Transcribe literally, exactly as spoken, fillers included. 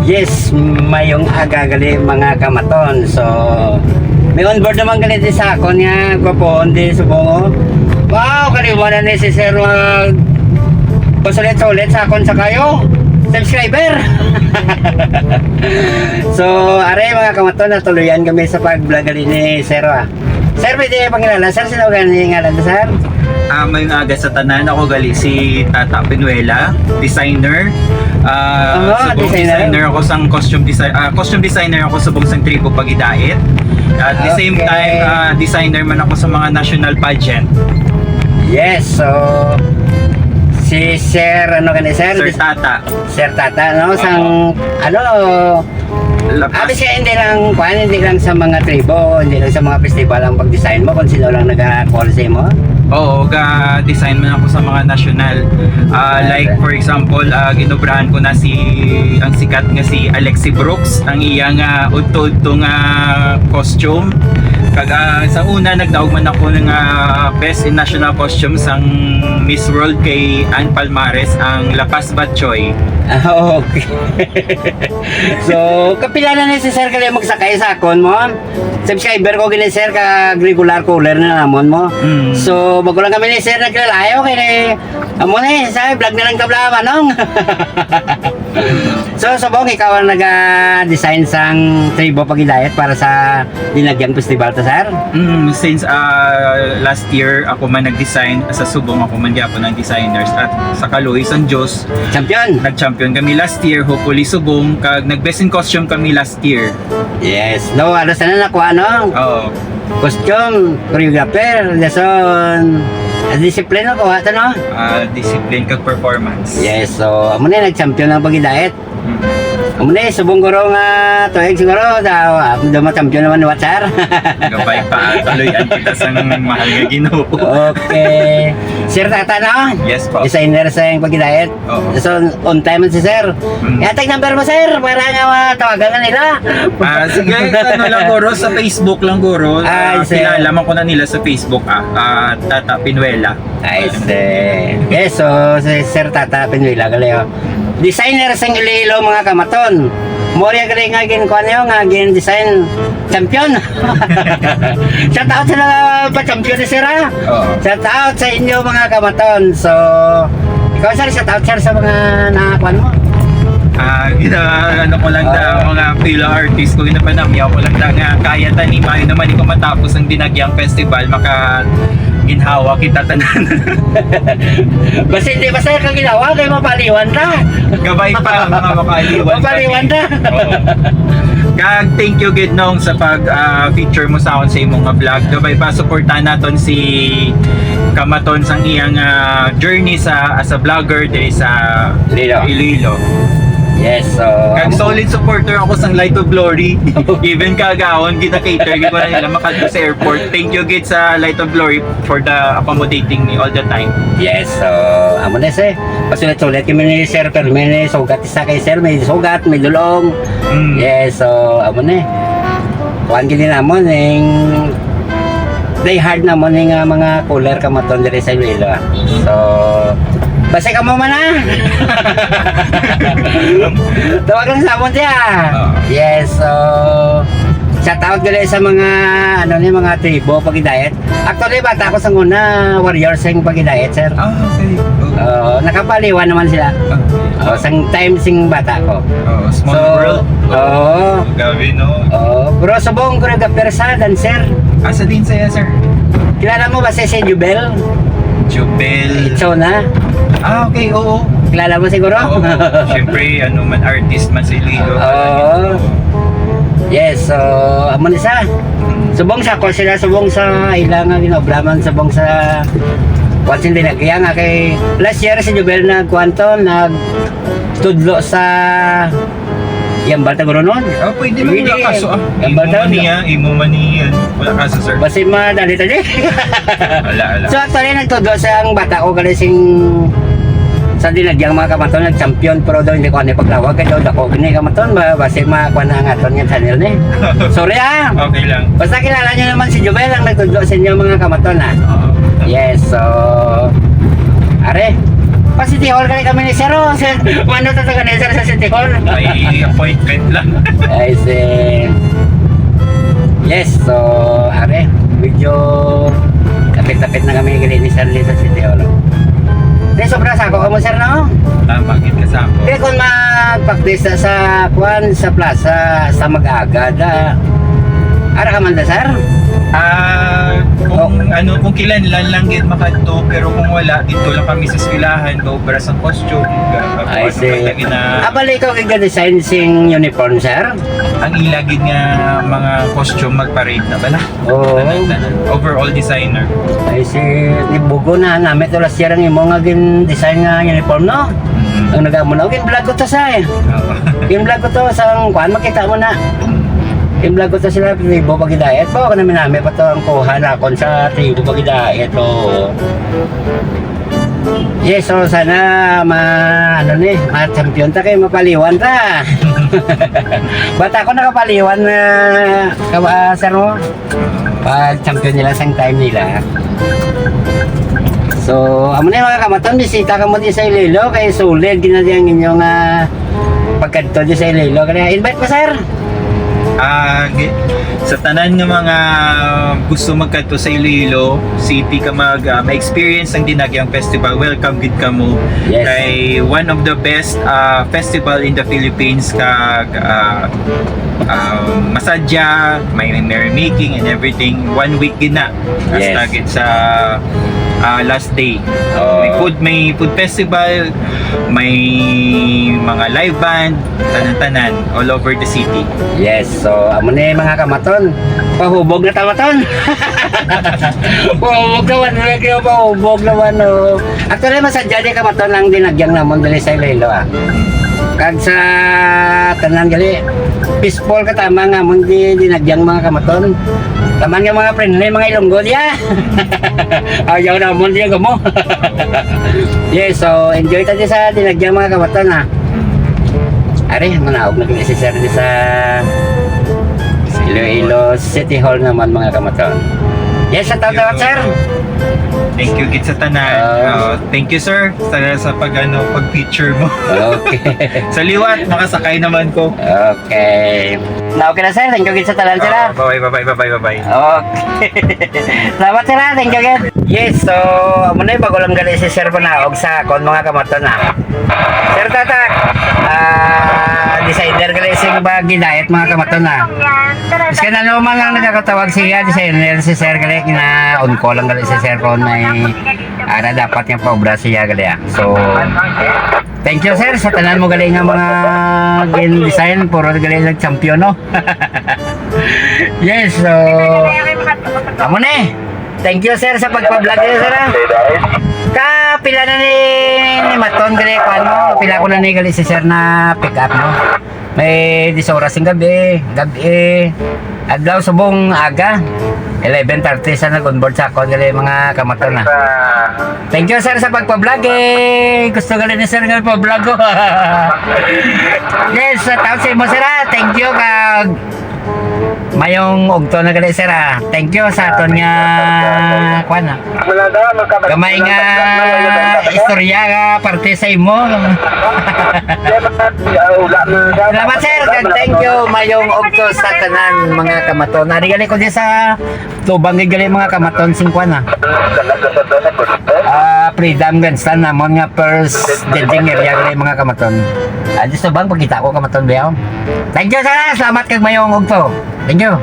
Yes, mayong aga gali, mga kamaton. So, may onboard naman gali di sa akon nga gwapohon di subong, oh. Wow, kaliwa na ni si Sir mag pasulit-sulit sa akon sa kayo subscriber. So, are, mga kamaton, natuloyan kami sa pag-vlog gali ni Sir, ah. Sir, pwede pangilala, sir? Sino gani ngalan, sir? Ah, may aga sa tanan. Ako gali si Tata Pinuela, designer. Ah, Oo, subong designer. Designer ako sang costume design, ah, costume designer ako subong sang tribo Pagidait. At the same Okay. time, ah, designer man ako sa mga national pageant. Yes, so si Sir, ano gani, sir? Sir Tata. Sir Tata, no? Sang, Oo. ano, Lapas. Abi siya, hindi lang, kuwan, hindi lang sa mga tribo, hindi lang sa mga festival ang pag-design mo, kung sino lang nag-call sa imo? Oo, ga-design man ako sa mga national. Ah, Ah, like, okay. for example, ah, ginobrahan ko na si, ang sikat nga si Alexi Brooks, ang iyang, ah, udto-udto nga costume. Kag, ah, sa una, nagdaog man ako ng, ah, Best in National Costume sang Miss World kay Ann Palmares, ang Lapas Batchoy. Ah, okay. So, kapila na ni si Sir gali magsakay sa akon mo? Subscriber ko gini, sir, kag regular caller na namon mo. Mm. So, bago lang kami ni Sir nagkilalayo, kay ni, amo ni, sa vlog na lang kabla, manong. So, subong, ikaw ang naga-design sang Tribo Pagidait para sa Dinagyang Festival to, sir? Mm, since, ah, last year, ako man nag-design, sa subong ako man gyapon ang designers, at sa kaluoy sang Diyos, Champion. Nag-champion kami last year, hopefully subong, kag nag-best in costume kami last year. Yes. No, ano sana nakuha, no? Oo. Costume, choreographer, lesson. Ah, discipline nakuha to, no? Ah, discipline kag performance. Yes, so, amo na, nag-champion ang Pagidait. Mm. Amo na, subong guro nga, tuig siguro, da, da ma-champion naman, what, sir? Gabay pa, tuloy ang kita sang mahal nga Ginoo. Okay. Sir Tata, no? Yes po. Designer sa iyang Pagidait. Oo. So, on time man si sir. Mm. Yatag number mo, sir, para nga matawagan na nila. Ah, sige, ano lang, guro, sa Facebook lang, guro. Ah, Ah, sir. Kilala man ko na nila sa Facebook, ah. Ah, Tata Pinuela. I see. Yes, so, si Sir Tata Pinuela, gali, oh. Designer sang Iloilo, mga kamaton. Mo rin gali nga gin-, kuwan niyo, nga gin-design champion. Shout out sa mga pa-champion ni Sir, ah. Oo. Shout out sa inyo, mga kamaton. So, ikaw, sir, shout out, sir, sa mga nakakuan mo. Ah, gina-, ano ko lang da, Ah. mga fellow artist ko, ginapanamyaw ko lang da nga kaya ta ni, maayo naman ni ko matapos ang Dinagyang Festival, maka ginhawa kita tanan. Basta hindi, basta kang ginawa, kay mapaliwan ta. Gabay pa, mga mapaliwan pa. Mapaliwan ta. Oo. Kag thank you gid, Nong, sa pag, ah, feature mo sa akon sa imong nga vlog. Gabay pa, suportahan naton si Kamaton sang iyang, ah, journey sa, as a vlogger diri sa Iloilo. Iloilo. Yes, so, Kag amo solid supporter ako sang Light of Glory. Even kaagahon, gina-cater gid ko na nila makadto sa airport. Thank you gid sa Light of Glory for the accommodating me all the time. Yes, so, amo na, sir. Pasulit-sulit kami ni Sir Fermin, eh, sugat isa kay Sir, may sugat, may dulong. Mm. Yes, so, amo na, eh. Kuan gini namon, ning die hard namon ning, ah, mga caller kamaton diri sa Iloilo, ah. So, basta kamo man, ah. Tawag lang sa amon siya. Ah. Yes, so, shout out gali sa mga, ano ni, mga tribo, Pagidait. Actually, bata ko sang una, warrior sing Pagidait, sir. Ah, okay. Oo. Oo, nakapaliwan naman sila. Ah, okay. Oo, sang time sing bata ko. Oo, small So, world. Oo. Grabe, no? Oo, pero subong choreographer sa dancer. Asa din saya, sir? Kilala mo ba si, si Jubel? Jubel. Itsona? Ah, okay, oo. Kilala mo siguro? Oo. Siyempre, ano man, artist man si Lilo. Oo. Yes, so, amo ni sa. Subong sa ko sila, subong sa ila nga ginaobraman, subong sa kuwan sila, kaya nga kay last year si Jubel nagkuwan to, nagtudlo sa Yambal ta guro nun. Ah, pwede man Pwede. Wala kaso, ah. Yambal Imo ta man guro. Niya, imo man niya. Wala kaso, sir. Basi madali ta di. Wala, wala. So, actually, nagtudlo sa ang bata ko, gali sing sa Dinagyang mga kamaton, nag-champion, pero daw hindi ko ano paglawag, kaya daw dako gini kamaton, ba, basi makuha na ang aton nga channel ni. Sorry, ah. Okay lang. Basta kilala niyo naman si Jubel, ang nagtudlo sa inyo, mga kamaton, ah. Oo. Yes, so, are, Sa City Hall kami, kami ni Sir, oh. Sir, ano to, taga ni Sir sa City Hall? May appointment lang. I see. Yes, so, are, medyo kapit-kapit na kami gali ni Sir Lee sa City Hall, oh. Di, sobra sa ako kamo, sir, no? Tama, gid ka sa ako. Di, kung magpaktis sa, sa, kwan, sa plaza, sa mag-aga, da. Ara ka man da, sir? Ah, kung Oh. ano, kung kinahanglan lang gid makadto, pero kung wala, dito lang kami sa eskwelahan, gaobra sang costume, ga-, I gakuha see. Ng mga gina- Ah, bali ikaw gid ga-design sing uniform, sir? Ang ila gid nga mga costume, mag-parade na bala. Oo. Tanan, tanan. Overall designer. I see. Ni bugo na, nami to last year ang imo nga gin-design nga uniform, no? Mm. Ang nagamo na, gin-vlog ko to, sir. Oo. Gin-vlog ko to sa kuan, makita mo na. Gin-vlog ko to sila, tribo pagidayat po. Ako namin nami pa to ang kuha na akon sa tribo pagidayat, oo. Yes, so sana ma-, ano ni, ma-champion ta kay mapaliwan ta. Bata ko nakapaliwan na, kawa-, sir mo? Pag-champion nila sang time nila. So, amo na yung mga kamaton, bisita kamo di sa Iloilo, kay solid gid na di ang inyong, ah, pagkadto di sa Iloilo. Kaya invite ko, sir. Ah, gi-, sa tanan nga mga gusto magkadto sa Iloilo City ka mag, ah, ma-experience ang Dinagyang Festival, welcome gid kamo. Yes. Kay one of the best, ah, festival in the Philippines, kag, ah, ah, masadya, may merrymaking and everything. One week gid na. Hasta Yes. gid sa, ah, last day. Oh. May food, may food festival, may mga live band, tanan-tanan, all over the city. Yes, so amo ni mga kamaton. Pahubog na ta, maton. Pahubog naman, wala kayo pahubog naman, oh. Actually, masadya di kamaton ang Dinagyang namon dali sa Iloilo, ah. Kag sa tanan gali, peaceful ka tama nga amon di Dinagyang mga kamaton. Taman nga mga friendly, mga Ilonggo diya. Ayaw namon diya gamo. Yes, so enjoy ta di sa Dinagyang mga kamaton, ha. Ari, manaog na kini si Sir di sa Iloilo City Hall naman, mga kamaton. Yes, shout out, sir. Thank you gid sa tanan. Ah. Oh, thank you, sir, sa, sa pag, ano, pag-feature mo. Okay. Sa liwat, makasakay naman ko. Okay. Na, okay na, sir. Thank you gid sa tanan, sir, ah. Ah, bye-bye, bye-bye, bye-bye, bye-bye. Okay. Salamat, sir, ah. Thank you gid. Yes, so, amo na yung bago lang gali si Sir Panaog sa akon, mga kamaton, ah. Sir Tatak, ah, designer gali sing bagay diet, mga kamaton, ah. Mas kaya na naman lang nagkakatawag siya, designer si Sir gali, na on call lang gali si Sir kung may, ah, na dapat niyang paobra siya gali, ah. So, thank you, sir, sa tanan mo gali nga mga gin-design, puro gali nag-champion, no? Yes, so, amo ni. Thank you, sir, sa pagpa-vlog niyo, sir, ah. Ka, pila na ni, ni Maton, gali, kuan mo? Pila ko na ni gali si sir na pick up, no? May dis oras sing gabi, gabi, adlaw subong aga. Eleven thirty sa nag-onboard sa akon, gali, mga kamaton, ah. Thank you, sir, sa pagpa-vlog, eh. Gusto gali ni sir nga pa-vlog ko. Yes, sa taon sa imo, sir, ah. Thank you, kag mayong ugto na gali, sir, ah. Thank you sa aton nga, kuan, ah. Gamay nga istorya nga parte sa imo. Salamat, sir, kag thank you. Mayong ugto sa tanan, mga kamaton. Ari gali ko di sa tubang gid gali, mga kamaton, sing kuan, ah. Ah, Freedom Grandstand namon nga first judging area gali, mga kamaton. Ah, di sa tubang, pagkita ko, kamaton, biyaw. Thank you, sir. Salamat kag mayong ugto. Thank you.